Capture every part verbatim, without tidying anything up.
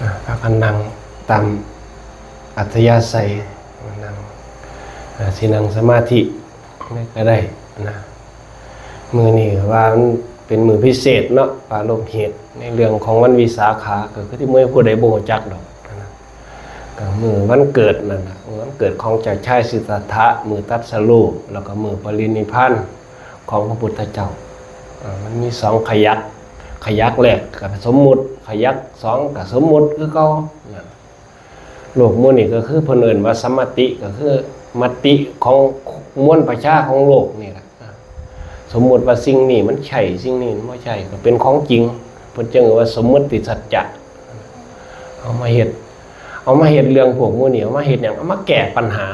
อ่ะ พากันนั่งตามอัธยาศัย นั่ง อ่ะ สินั่งสมาธิก็ได้นะ มื้อนี้ว่ามันเป็นมื้อพิเศษเนาะ ปาโลมเหตุ ในเรื่องของวันวิสาขะ ก็คือที่มื้อผู้ใดบ่รู้จักดอกนะ ก็มื้อวันเกิดนั่นน่ะ มื้อวันเกิดของเจ้าชายสิทธัตถะ มื้อตรัสรู้ แล้วก็มื้อปรินิพพานของพระพุทธเจ้า อ่า มันมีสองขยัก ขยักแรกก็สมมุติ ขยักสองก็สมมุติคือเก่านะ โลกหมู่นี้ก็คือเพิ่นเอิ้นว่าสัมมติ ก็คือมติของมวลประชาของโลกนี่แหละ สมมุติว่าสิ่งนี้มันใช่ สิ่งนี้มันบ่ใช่ ก็เป็นของจริง เพิ่นจึงเอิ้นว่าสมมุติสัจจะ เอามาเฮ็ด เอามาเฮ็ดเรื่องพวกหมู่นี้ เอามาเฮ็ดหยัง เอามาแก้ปัญหา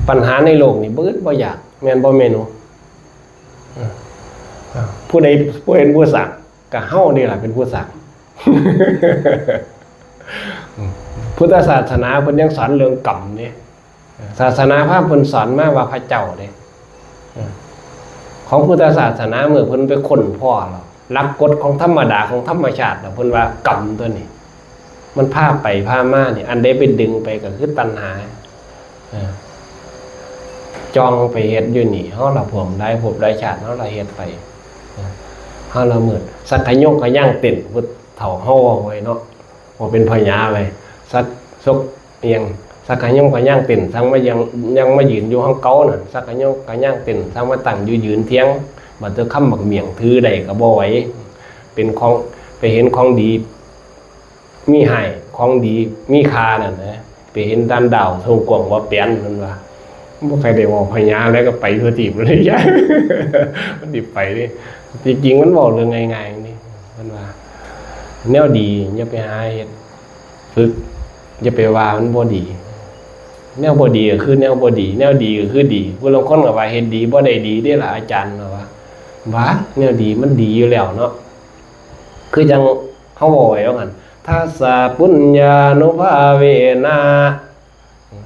ปัญหาในโลกนี่บ่อึดบ่อยาก แม่นบ่แม่หนู เออ เออ ผู้ใด ผู้เห็นผู้สร้าง ก็เฮานี่ล่ะเป็นผู้สร้าง พุทธศาสนาเพิ่นยังสอนเรื่องกรรมเด้ ศาสนาพราหมณ์เพิ่นสอนมาว่าพระเจ้าเด้ ของพุทธศาสนาเมื่อเพิ่นไปค้นพ้อแล้ว หลักกฎของธรรมดาของธรรมชาติแล้ว เพิ่นว่ากรรมตัวนี้ มันพาไปพามานี่ อันใดไปดึงไปก็คือตัณหา เออ จ่องไปเฮ็ดอยู่นี่ เฮาละพวมได้พบได้ชาติ เฮาละเฮ็ดไป เออ เฮาละมืด สักขะยงขะย่างเต้น พุทธเฒ่าเฮาเว้าไว้เนาะ ว่าเป็นพญาไว้ สัก สก อิหยัง สักขะยงขะย่างเต้น สั่งมายัง ยังมายืนอยู่ห้องเก่าน่ะ สักขะยงขะย่างเต้น สั่งมาตั้งอยู่ยืนเที่ยง บัดเทื่อคำบักเมี่ยงถือได้ก็บ่ไหว เป็นของ ไปเห็นของดี มีให้ ของดี มีค่านั่นนะ ไปเห็นด้านดาวทรงกว้างว่าแปน เพิ่นว่า บ่ใครได้เว้าพญาแล้วก็ไปทั่วทีปเลย มันสิไปเด้ ที่จริงมันเว้าเรื่องง่ายๆนี่ เพิ่นว่า แนวดีอย่าไปหาเฮ็ด ฝึก อย่าไปว่ามันบ่ดี แนวบ่ดีก็คือแนวบ่ดี แนวดีก็คือดี ผู้ลางคนก็ว่าเฮ็ดดีบ่ได้ดีเด้ล่ะอาจารย์ ว่า ว่าแนวดีมันดีอยู่แล้วเนาะ คือจั่งเฮาเว้าไว้ว่าหั่น ทัสสะปุญญานุภาเวนะ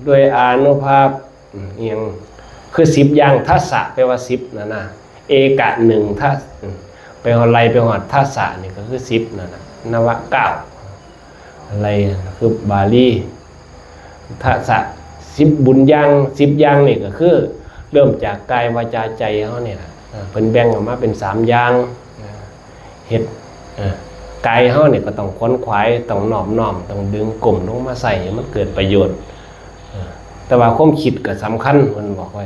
ด้วยอานุภาพ อืม อิหยัง คือสิบอย่าง ทัสสะแปลว่าสิบนั่นนะ เอกะหนึ่ง ทัส อืม ไปฮอด ไล่ไปฮอดทัสสะนี่ก็คือสิบนั่นนะ นวะเก้า อะไร คือบาลี ทัสสะ สิบบุญอย่าง สิบอย่างนี่ก็คือ เริ่มจากกายวาจาใจเฮานี่ล่ะ เออ เพิ่นแบ่งออกมาเป็นสามอย่าง เออ เฮ็ด เออ กายเฮานี่ก็ต้องขวนขวาย ต้องนอบน้อม ต้องดึงก้มลงมาใช้ให้มันเกิดประโยชน์ เออ แต่ว่าความคิดก็สำคัญ เพิ่นบอกไว้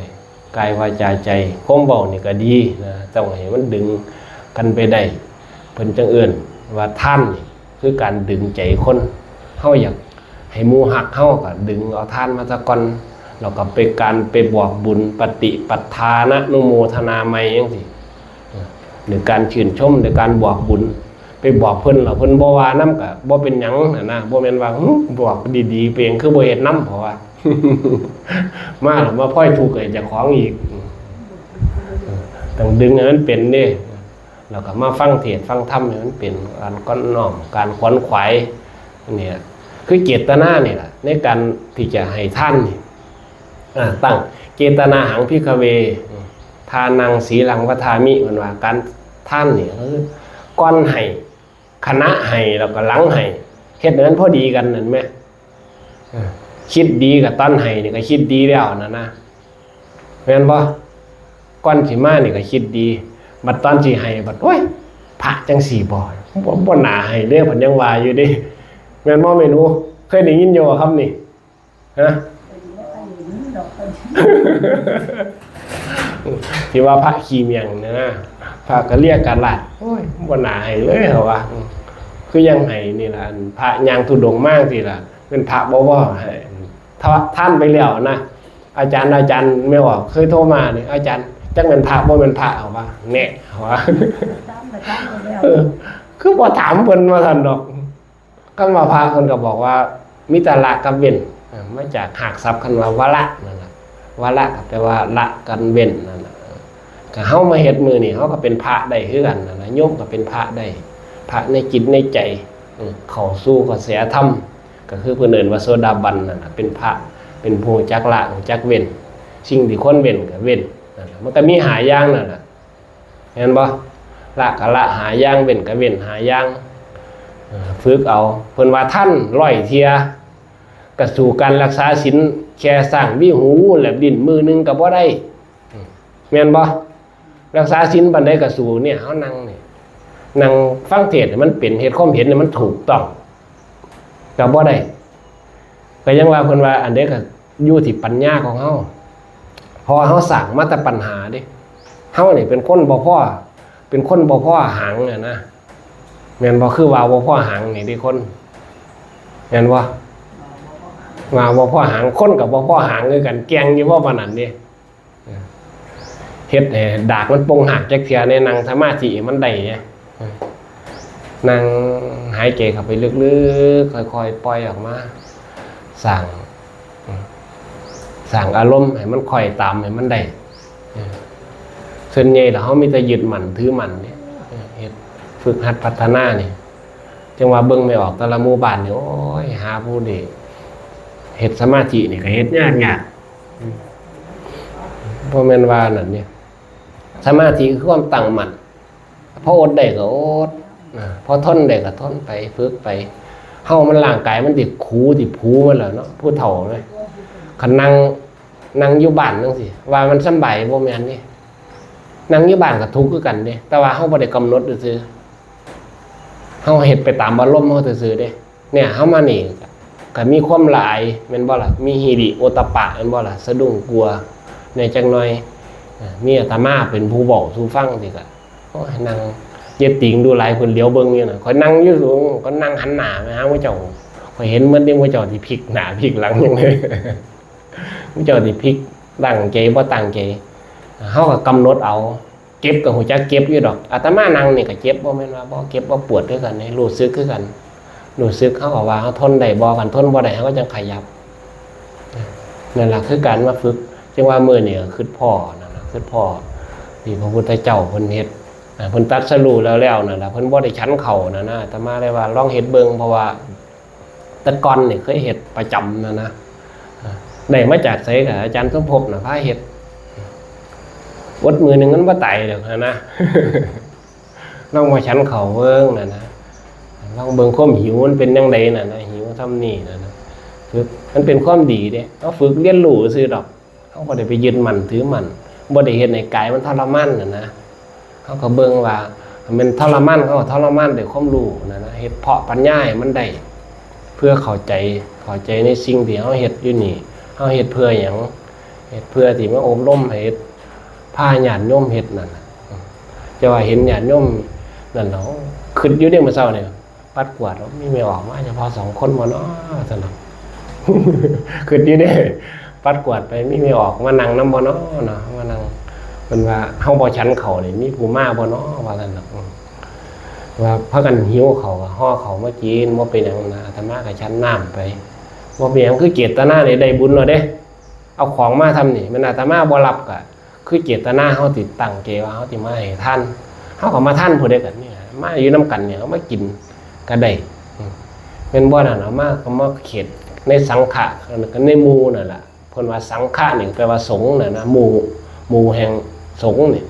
กายวาจาใจ ความเว้านี่ก็ดีนะ ต้องให้มันดึงกันไปได้ เพิ่นจั่งเอิ้นว่าทานนี่คือการดึงใจคน เฮาอยากให้หมู่ฮักเฮาก็ดึงเอาทานมาซะก่อน แล้วก็ไปการไปบอกบุญ ปฏิปทานะนุโมทนาใหม่จั่งซี้ เออ หรือการชื่นชม หรือการบอกบุญ ไปบอกเพิ่นแล้วเพิ่นบ่ว่านำก็บ่เป็นหยังหั้นนะ บ่แม่นว่า หึ บอกดีๆ ไปเองคือบ่เฮ็ดนำ เพราะว่า มาแล้วมาพลอยทุกข์ให้เจ้าของอีก เออ ต้องดึงให้มันเป็นเด้ แล้วก็มาฟังเทศน์ฟังธรรมให้มันเป็น การก้อนน้อม การขวนขวาย เนี่ย คือเจตนานี่แหละ ในการที่จะให้ทานนี่ อ่า ตั้ง เจตนาหัง ภิกขเว ทานัง สีลัง วัฏฐามิ เพิ่นว่า การทานนี่คือก่อนให้ ขณะให้ แล้วก็หลังให้ เฮ็ดให้มันพอดีกันนั่นแหม เออ คิดดีกับตอนให้นี่ก็คิดดีแล้วนั่นนะ แม่นบ่ ก่อนสิมานี่ก็คิดดี บัดตอนสิให้ บัด โอ๊ย พระจั่งซี้บ่ บ่ บ่น่าให้เด้ เพิ่นยังว่าอยู่เด้ แม่นบ่แม่หนู เคยได้ยินอยู่บ่คำนี้ ฮะ ที่ว่าพระขี้เมียงเนี่ยนะ พระกะเลียกะลาด โอ๊ย บ่น่าให้เลย เขาว่า อืม คือยังให้นี่ล่ะ อันพระย่างธุดงค์มาจั่งซี้ล่ะ เป็นพระบ่บ่ให้ ถ้าทานไปแล้วนะ อาจารย์ อาจารย์ แม่ออก เคยโทรมานี่ อาจารย์ จักแม่นพระบ่แม่นพระ เขาว่า แน่ เขาว่า ถามมาถามไปแล้ว เออ คือบ่ถามเพิ่นว่าซั่นดอก คำว่าพระเพิ่นก็บอกว่ามีแต่ละกับเว้น เอ่อ มาจากรากศัพท์คำว่าวละนั่นล่ะ วละก็แปลว่าละกันเว้นนั่นล่ะ เอ่อ ก็เฮามาเฮ็ดมื้อนี้ เฮาก็เป็นพระได้คือกันนั่นล่ะ โยมก็เป็นพระได้ พระในจิตในใจ เอ่อ เข้าสู่กระแสธรรม ก็คือเพิ่นเอิ้นว่าโสดาบันนั่นล่ะ เป็นพระ เป็นผู้รู้จักละ รู้จักเว้น สิ่งที่ควรเว้นก็เว้นนั่นล่ะ มันก็มีห้าอย่างนั่นล่ะ เห็นบ่ ละก็ละห้าอย่าง เว้นก็เว้นห้าอย่าง เออ ฝึกเอา เพิ่นว่าทันร้อยเทื่อ ก็สู้การรักษาศีลแค่สร้างวิหารแลบลิ้นมื้อหนึ่งก็บ่ได้ แม่นบ่ รักษาศีลปานใดก็สู้เนี่ย เฮานั่งนี่ นั่งฟังเทศน์ให้มันเป็น เฮ็ดความเห็นให้มันถูกต้อง ก็บ่ได้ ก็ยังว่าเพิ่นว่าอันใดก็อยู่ที่ปัญญาของเฮา เพราะว่าเฮาสร้างมาแต่ปัญหาเด้ เฮานี่เป็นคนบ่พอ เป็นคนบ่พอหางน่ะนะ แม่นบ่ คือว่าบ่พอหางนี่เด้คน แม่นบ่ ว่าบ่พอหาง คนก็บ่พอหางคือกัน แก่งอยู่บ่ปานนั้นเด้ เฮ็ดให้ดากมันป่งหากจักเทื่อแหน่ นั่งสมาธิให้มันได้แหน่ นั่งหายใจเข้าไปลึกๆ ค่อยๆ ปล่อยออกมา สร้าง สร้างอารมณ์ให้มันค่อยตามให้มันได้ ส่วนใหญ่แล้วเฮามีแต่ยึดมั่นถือมั่นเด้ เฮ็ด ฝึกหัดพัฒนานี่ จั่งว่าเบิ่งแม่ออกแต่ละหมู่บ้านนี่ โอ้ย หาผู้ใดเฮ็ดสมาธินี่ก็เฮ็ดยากยาก บ่แม่นว่านั่นนี่ สมาธิคือความตั้งมั่น พออดได้ก็อด นะ พอทนได้ก็ทนไป ฝึกไป เฮามันร่างกายมันติดขูติดผูมันแล้วเนาะ ผู้เฒ่านะ คันนั่ง นั่งอยู่บ้านจั่งซี้ ว่ามันสำบาย บ่แม่นเด้ นั่งอยู่บ้านก็ทุกข์คือกันเด้ แต่ว่าเฮาบ่ได้กำหนดซื่อๆ เฮาเฮ็ดไปตามอารมณ์เฮาซื่อๆ เด้ เนี่ย เฮามานี่ก็มีความละอาย แม่นบ่ล่ะ มีหิริโอตตัปปะ แม่นบ่ล่ะ สะดุ้งกลัวแหน่จักหน่อย อ่า มีอาตมาเป็นผู้เว้าสู่ฟังจั่งซี้ก็ โอ้ย นั่งเหยียดตีนดูหลาย เพิ่นเหลียวเบิ่งอยู่น่ะ ข้อยนั่งอยู่สูง ก็นั่งหันหน้าไปหาหมู่เจ้า ข้อยเห็นหมดเด้ หมู่เจ้าสิพลิกหน้าพลิกหลังจั่งใด หมู่เจ้าสิพลิกตั้งใจบ่ตั้งใจ เฮาก็กำหนดเอา เจ็บก็ฮู้จักเจ็บอยู่ดอก อาตมานั่งนี่ก็เจ็บ บ่แม่นว่าบ่เจ็บบ่ปวดคือกันนี่ รู้สึกคือกัน รู้สึก เฮาก็ว่าเฮาทนได้บ่ คันทนบ่ได้ เฮาก็จั่งขยับ นั่นล่ะคือการมาฝึก จั่งว่ามื้อนี้ก็คิดพ้อนั่นล่ะ คิดพ้อที่พระพุทธเจ้าเพิ่นเฮ็ด อ่า เพิ่นตรัสรู้แล้วๆ นั่นล่ะ เพิ่นบ่ได้ฉันข้าวนั่นนะ อาตมาเลยว่าลองเฮ็ดเบิ่ง เพราะว่าแต่ก่อนนี่เคยเฮ็ดประจำนั่นนะ อ่า ได้มาจากไสก็อาจารย์สมภพน่ะพาเฮ็ด อดมื้อหนึ่งมันบ่ตายดอกนะ ลองมาฉันข้าวเบิ่งนั่นนะ ลองเบิ่งความหิวมันเป็นจั่งใดนั่นนะ หิวส่ำนี้นั่นนะ ฝึก มันเป็นความดีเด้ เฮาฝึกเรียนรู้ซื่อดอก เฮาบ่ได้ไปยึดมั่นถือมั่น บ่ได้เฮ็ดให้กายมันทรมานนั่นนะ เฮาก็เบิ่งว่า มันทรมาน เฮาก็ทรมานด้วยความรู้นั่นนะ เฮ็ดเพาะปัญญาให้มันได้ เพื่อเข้าใจ เข้าใจในสิ่งที่เฮาเฮ็ดอยู่นี่ เฮาเฮ็ดเพื่อหยัง เฮ็ดเพื่อที่มาอบรมให้เฮ็ด พาญาติโยมเฮ็ดนั่นน่ะ จะว่าเห็นญาติโยมนั่นเนาะ คิดอยู่เด้มื้อเช้านี่ ปัดกวาด มีแม่ออกมาเฉพาะสองคนบ่เนาะ ซั่นเนาะ คิดอยู่เด้ ปัดกวาดไป มีแม่ออกมานั่งนำบ่เนาะ เนาะ มานั่ง เพิ่นว่า เฮาบ่ฉันข้าวนี่ มีผู้มาบ่เนาะ ว่าซั่นเนาะ ว่าพากันหิวข้าวก็ห่อข้าวมากิน บ่เป็นหยังนะ อาตมาก็ฉันน้ำไป บ่เป็นหยัง คือเจตนานี่ได้บุญแล้วเด้ เอาของมาส่ำนี่ แม่นอาตมาบ่รับก็ คือเจตนาเฮาสิตั้งใจว่าเฮาสิมาให้ทาน เฮาก็มาทานผู้ใด๋กันนี่ล่ะ มาอยู่นำกันเนี่ย เฮามากินก็ได้ อืม แม่นบ่นั่น เอามาก็มาเขตในสังฆะ ในหมู่นั่นล่ะ เพิ่นว่าสังฆะนี่แปลว่าสงฆ์น่ะนะ หมู่ หมู่แห่งสงฆ์นี่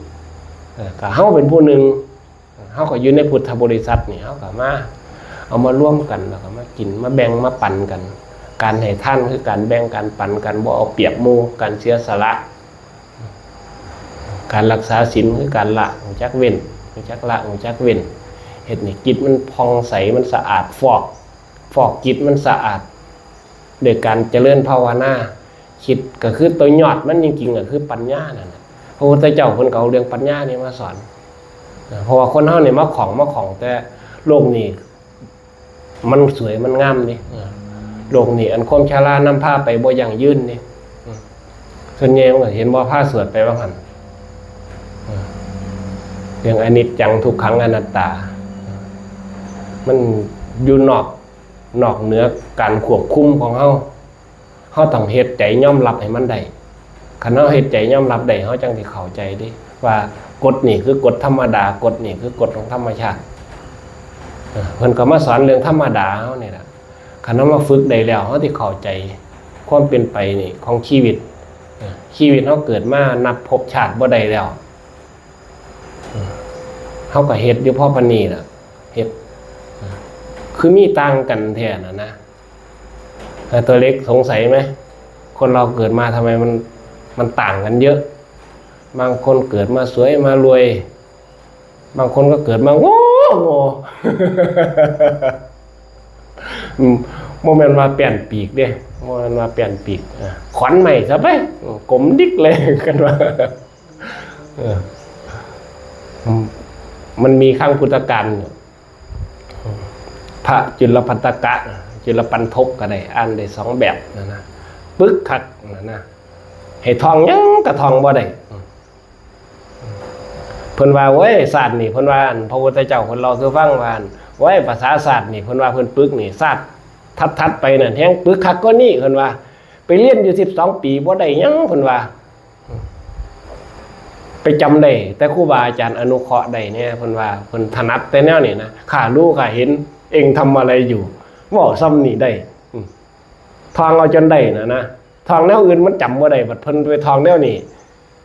เออ ก็เฮาเป็นผู้หนึ่ง เฮาก็อยู่ในพุทธบริษัทนี่ เฮาก็มา เอามารวมกัน แล้วก็มากิน มาแบ่ง มาปันกัน การให้ทานคือการแบ่ง การปัน การบ่เอาเปรียบหมู่ การเสียสละ การรักษาศีลคือการละ รู้จักเว้น รู้จักละ รู้จักเว้น เฮ็ดให้จิตมันผ่องใส มันสะอาด ฟอก ฟอกจิตมันสะอาด โดยการเจริญภาวนา คิดก็คือตัวยอดมันจริงๆ ก็คือปัญญานั่นน่ะ พระพุทธเจ้าเพิ่นก็เอาเรื่องปัญญานี่มาสอน เพราะว่าคนเฮานี่มาของ มาของแต่โลกนี้ มันสวยมันงามนี่ เออ โลกนี้อันความชรานำพาไปบ่ยั่งยืนนี่ อืม ส่วนใหญ่มันก็เห็นบ่ พาสวดไปว่าหั่น เออ เรื่องอนิจจังทุกขังอนัตตา มันอยู่นอก นอกเหนือการควบคุมของเฮา เฮาต้องเฮ็ดใจยอมรับให้มันได้ คันเฮาเฮ็ดใจยอมรับได้ เฮาจั่งสิเข้าใจเด้ ว่ากฎนี่คือกฎธรรมดา กฎนี่คือกฎของธรรมชาติ เออ เพิ่นก็มาสอนเรื่องธรรมดาเฮานี่ล่ะ คันเฮามาฝึกได้แล้ว เฮาสิเข้าใจความเป็นไปนี่ของชีวิต เออ ชีวิตเฮาเกิดมานับภพชาติบ่ได้แล้ว เออ เฮาก็เฮ็ดอยู่พอปานนี้ล่ะ เฮ็ด เออ คือมีต่างกันแท้น่ะนะ แต่ตัวเล็กสงสัยไหม คนเราเกิดมาทำไมมันมันต่างกันเยอะ บางคนเกิดมาสวยมารวย บางคนก็เกิดมาโง่โง่ อืมบ่แม่นว่าแป้นปีกเด้บ่แม่นว่าแป้นปีกอ่ะขอนไม้ซะไปอืมกลมดิกเลยกันว่าเอออืมมันมีครั้งพุทธกาลอยู่พระจุลปันทกะจุลปันทกก็ได้อ่านได้สองแบบนะนะปึกคักนะนะให้ท่องหยังก็ท่องบ่ได้อืม เพิ่นว่าโอ้ยชาตินี่เพิ่นว่าอันพระพุทธเจ้าเพิ่นเล่าสู่ฟังว่าอันโอ้ยภาษาชาตินี่เพิ่นว่าเพิ่นปึกนี่ชาติถัดๆไปนั่นแฮงปึกคักกว่านี้เพิ่นว่าไปเรียนอยู่สิบสองปีบ่ได้หยังเพิ่นว่าไปจำได้แต่ครูบาอาจารย์อนุเคราะห์ได้เนี่ยเพิ่นว่าเพิ่นถนัดแต่แนวนี้นะข้ารู้ข้าเห็นเองทำอะไรอยู่เว้าส่ำนี้ได้อืมท่องเอาจนได้นะนะท่องแนวอื่นมันจำบ่ได้บัดเพิ่นไปท่องแนวนี้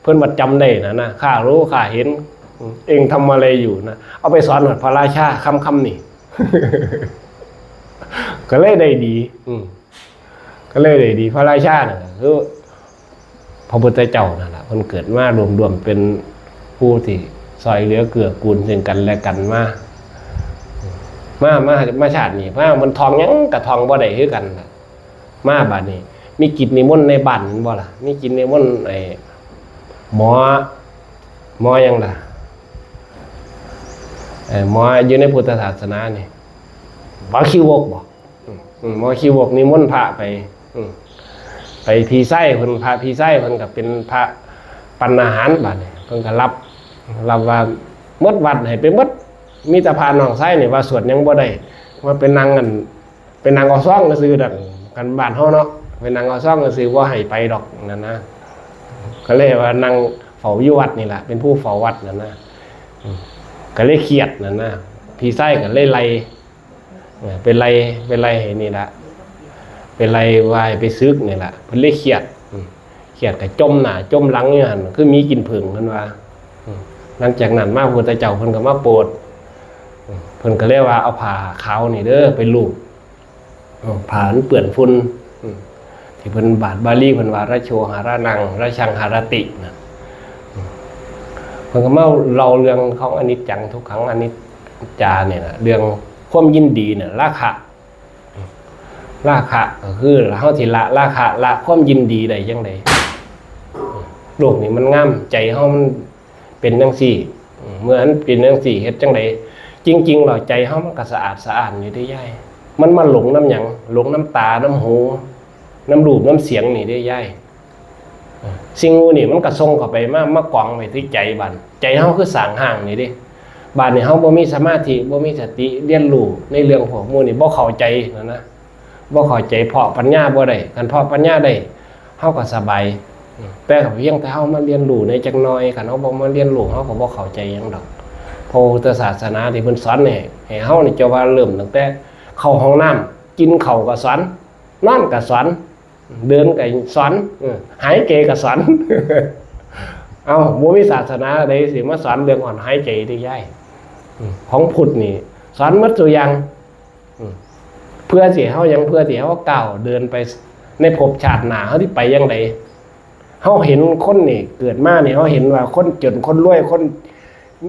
เพิ่นบัดจำได้นะนะข้ารู้ข้าเห็นอืมเองทำอะไรอยู่นะเอาไปสอนหน่อยพระราชาคำคำนี่ ก็เลยได้ดีอืมก็เลยได้ดีพระราชาน่ะคือพระพุทธเจ้านั่นแหละเพิ่นเกิดมารวมๆเป็นผู้ที่ซอยเหลือเกื้อกูลซึ่งกันและกันมามามามาชาตินี้มามันท่องหยังกะท่องบ่ได้คือกันน่ะ มาบาดนี้ มีกิจนิมนต์ในบ้านแม่นบ่ล่ะ มีกิจนิมนต์ไอ้หมอ หมอหยังล่ะเอ่อหมออยู่ในพุทธศาสนานี่หมอขี้วกบ่อืมอืมหมอขี้วกนิมนต์พระไปอืมไปพี่ไส้เพิ่นพระพี่ไส้เพิ่นก็เป็นพระปันอาหารบาดนี้เพิ่นก็รับรับว่าหมดวัดให้ไปหมดมีแต่พระน้องไส้นี่ว่าสวดหยังบ่ได้ว่าไปนั่งอัน ไปนั่งเอาซองซื่อๆดอกกันบ้านเฮาเนาะไปนั่งเอาซองซื่อๆบ่ให้ไปดอกนั่นนะก็เลยว่านั่งเฝ้าอยู่วัดนี่แหละเป็นผู้เฝ้าวัดนั่นนะอืมก็เลยเครียดนั่นนะพี่ไส้ก็เลยไล่เออไปไล่ไปไล่ให้นี่ละไปไล่ว่าให้ไปศึกนี่ละเพิ่นเลยเครียดอืมเครียดก็จมหน้าจมหลังอยู่หั่นคือหมีกินผึ้งเพิ่นว่าอืมหลังจากนั้นมาพระพุทธเจ้าเพิ่นก็มาโปรดอืมเพิ่นก็เลยว่าเอาผ้าขาวนี่เด้อไปลูบ อืมผ้ามันเปื้อนฝุ่นอืมที่เพิ่นบาทบาลีเพิ่นว่ารัชโชหารานังรัชชังหารตินะอืมเพิ่นก็มาเล่าเรื่องของอนิจจังทุกขังอนิจจาเนี่ยนะเรื่องความยินดีเนี่ยราคะราคะก็คือเฮาสิละราคะละความยินดีได้จั่งใดโลกนี้มันงามใจเฮามัน เป็นจั่งซี้อืมเมื่อมันเป็นจั่งซี้เฮ็ดจั่งใดจริงๆแล้วใจเฮามันก็สะอาดสะอ้านอยู่เด้ยายมันมาหลงนำหยังหลงนำตานำหูนำรูปนำเสียงนี่เด้ยายเออสิ่งหมู่นี้มันก็ส่งเข้าไปมามากองไว้ที่ใจบัดใจเฮาคือสร้างห้างนี่เด้บัดนี้เฮาบ่มีสมาธิบ่มีสติเรียนรู้ในเรื่องพวกหมู่นี้บ่เข้าใจนั่นนะ บ่เข้าใจเพาะปัญญาบ่ได้คันเพาะปัญญาได้เฮาก็สบายแต่ก็เพียงแต่เฮามาเรียนรู้ในจักหน่อยคันเฮาบ่มาเรียนรู้เฮาก็บ่เข้าใจหยังดอกพระพุทธศาสนาที่เพิ่นสอนนี่ให้เฮานี่จะว่าเริ่มตั้งแต่เข้าห้องน้ำกินข้าวก็สอนนอนก็สอนเดินก็สอนเออหายใจก็สอนเอ้าบ่มีศาสนาใดสิมาสอนเรื่องอ่อนหายใจได้ยายอืมของพุทธนี่สอนหมดซุอย่าง อืมเพื่อสิเฮาหยังเพื่อสิเฮาก้าวเดินไปในภพชาติหน้าเฮาสิไปจั่งใดเฮาเห็นคนนี่เกิดมานี่เฮาเห็นว่าคนจนคนรวยคน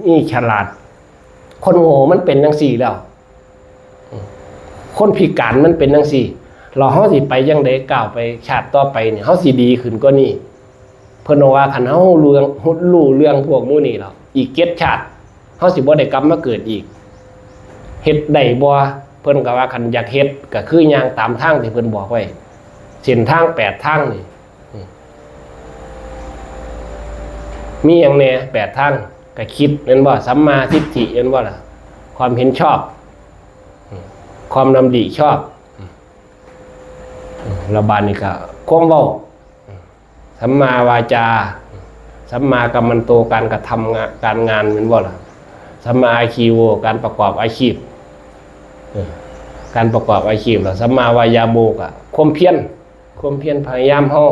มีฉลาด คนโง่มันเป็นจั่งซี้แล้วอืมคนพิการมันเป็นจั่งซี้แล้วเฮาสิไปจั่งใดก้าวไปชาติต่อไปนี่เฮาสิดีขึ้นกว่านี้ เพิ่นบอกว่าคันเฮาเรื่องรู้เรื่องพวกหมู่นี้แล้วอีกเจ็ดชาติเฮาสิบ่ได้กลับมาเกิดอีกเฮ็ดได้บ่เพิ่นก็ว่าคันอยากเฮ็ดก็คือย่างตามทางที่เพิ่นบอกไว้เส้นทางแปดทางนี่อืมมีหยังแหน่แปดทางก็คิดแม่นบ่สัมมาทิฏฐิแม่นบ่ล่ะความเห็นชอบอืมความดำริชอบอืมอืมแล้วบาดนี้ก็ความเว้า สัมมาวาจา สัมมากัมมันโตการกระทำงานการงานแม่นบ่ล่ะสัมมาอาชีโวการประกอบอาชีพเออการประกอบอาชีพล่ะสัมมาวายาโมกะความเพียรความเพียรพยายามเฮา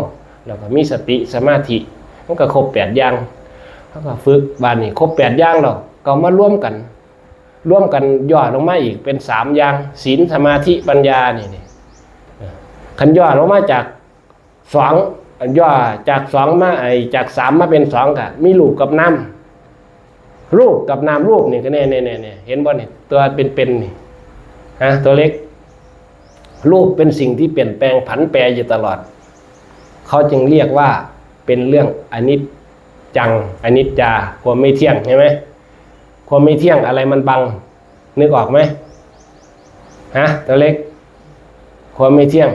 แล้วก็มีสติสมาธิมันก็ครบแปดอย่างเฮาก็ฝึกบาดนี้ครบแปดอย่างแล้วก็เอามารวมกัน รวมกันย่อลงมาอีกเป็นสามอย่าง ศีล สมาธิ ปัญญา นี่นี่ เออ คันย่อลงมาจากสอง ย่อจากสองมา ไอ้จากสามมาเป็นสอง ก็มีรูปกับนาม รูปกับนาม รูปนี่ก็เนี่ยเนี่ยเนี่ยเนี่ย เห็นบ่นี่ ตัวเป็นๆ นี่ ฮะ ตัวเล็ก รูปเป็นสิ่งที่เปลี่ยนแปลงผันแปรอยู่ตลอด เขาจึงเรียกว่าเป็นเรื่องอนิจจัง อนิจจา ความไม่เที่ยง ใช่ไหม ความไม่เที่ยง อะไรมันบัง นึกออกไหม ฮะ ตัวเล็ก ความไม่เที่ยง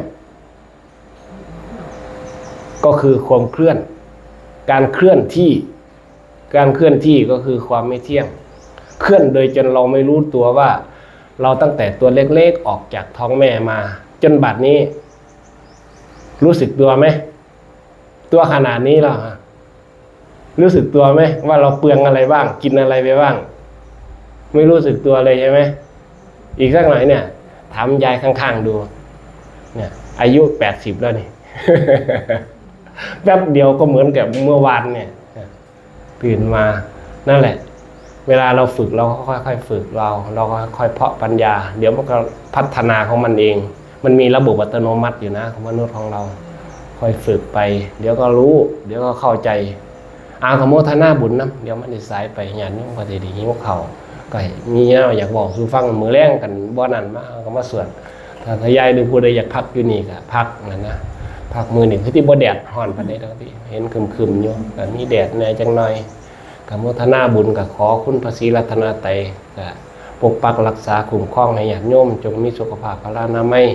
ก็คือความเคลื่อน การเคลื่อนที่ การเคลื่อนที่ก็คือความไม่เที่ยง เคลื่อนโดยจนเราไม่รู้ตัวว่า เราตั้งแต่ตัวเล็กๆ ออกจากท้องแม่มา จนบัดนี้ รู้สึกตัวไหม ตัวขนาดนี้แล้วฮะ รู้สึกตัวไหม ว่าเราเปลืองอะไรบ้าง กินอะไรไปบ้าง ไม่รู้สึกตัวเลยใช่ไหม อีกสักหน่อยเนี่ย ถามยายข้างๆดู เนี่ย อายุแปดสิบแล้วนี่ แป๊บเดียวก็เหมือนกับเมื่อวานเนี่ย ตื่นมา นั่นแหละ เวลาเราฝึก เราก็ค่อยๆฝึก เรา เราก็ค่อยเพาะปัญญา เดี๋ยวมันก็พัฒนาของมันเอง มันมีระบบอัตโนมัติอยู่นะ ของมนุษย์ของเรา ค่อยฝึกไป เดี๋ยวก็รู้ เดี๋ยวก็เข้าใจ อาว ก็โมทนาบุญนำ เดี๋ยวมันได้สายไป ญาติโยมก็สิได้หิวข้าว ก็มีแนวอยากบอกสู่ฟัง มื้อแลงกันบ่นั่นมา ก็มาสวด ถ้า ถ้ายายหรือผู้ใดอยากพักอยู่นี่ก็พักนั่นนะ พักมื้อนี้คือที่บ่แดดร้อนปานใดดอกติ เห็นครึมๆอยู่ ก็มีแดดแหน่จักหน่อย ก็โมทนาบุญ ก็ขอคุณพระศรีรัตนตรัย ก็ปกปักรักษาคุ้มครองให้ญาติโยม จงมีสุขภาพพลานามัย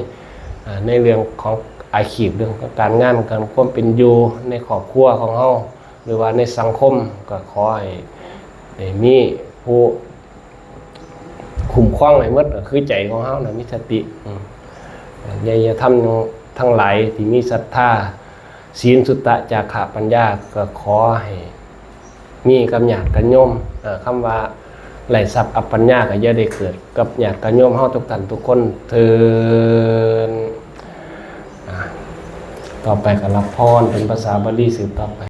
อ่า ในเรื่องของอาชีพ เรื่องของการงาน การความเป็นอยู่ในครอบครัวของเฮา หรือว่าในสังคม ก็ขอให้ได้มีผู้คุ้มครองให้หมด ก็คือใจของเฮานะ มีสติ อืม ญาญาธรรมทั้งหลายที่มีศรัทธา ศีล สุตตะ จาคะ ปัญญา ก็ขอให้มีกับญาติกับโยม เอ่อ คำว่าไร้ทรัพย์อับปัญญา ก็อย่าได้เกิดกับญาติกับโยมเฮาทุกท่านทุกคนเทอญ อ่า ต่อไปก็รับพรเป็นภาษาบาลีสืบต่อไป